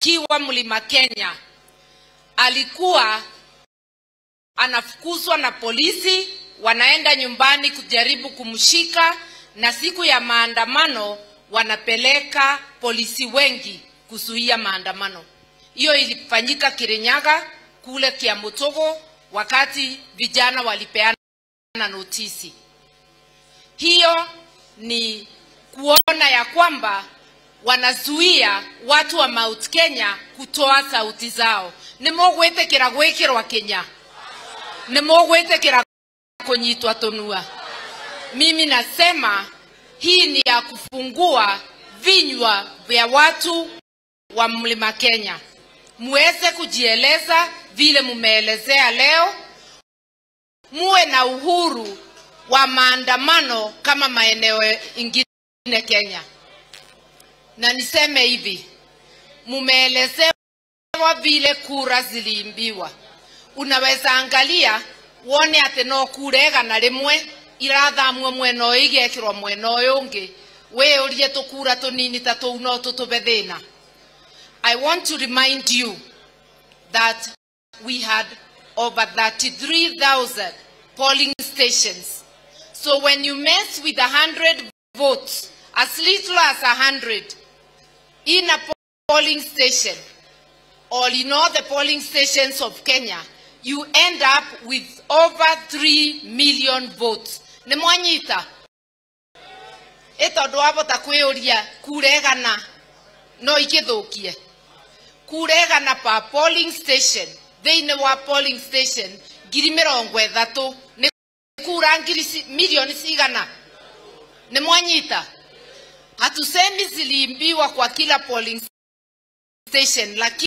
Akiwa Mlima Kenya alikuwa anafukuzwa na polisi, wanaenda nyumbani kujaribu kumshika, na siku ya maandamano wanapeleka polisi wengi kuzuia maandamano. Hiyo ilifanyika Kirinyaga kule Kiamutogo wakati vijana walipeana notisi. Hiyo ni kuona ya kwamba wanazuia watu wa Mount Kenya kutoa sauti zao. Ni mugwitikira gwikirwa Kenya? Ni mugwitikira kunyitwa tunua? Mimi nasema hii ni ya kufungua vinywa vya watu wa Mlima Kenya, muweze kujieleza vile mumeelezea leo, muwe na uhuru wa maandamano kama maeneo ingine Kenya. Na niseme hivi, mumeelezewa vile kura ziliimbiwa. Unaweza angalia wone ati no kura igana rimwe irathamwo mwena ũyũ igekĩrwo mwena ũyũ ũngĩ, wĩyũrie tũkura tũnini ta tũu no tũtũbe thĩna. I want to remind you that we had over 33,000 polling stations. So when you mess with 100 votes, as little as 100 in a polling station or in all the polling stations of Kenya, you end up with over 3 million votes. Nĩ mwanyita? Ĩ tondũ wabota kwĩyũria kura igana no ikĩthũkie. Kura igana per polling station, thĩinĩ wa polling station 30,000 nĩ kura ngiri milioni cigana. Nĩ mwanyita? Hatusemi ziliimbiwa kwa kila polling station, lakini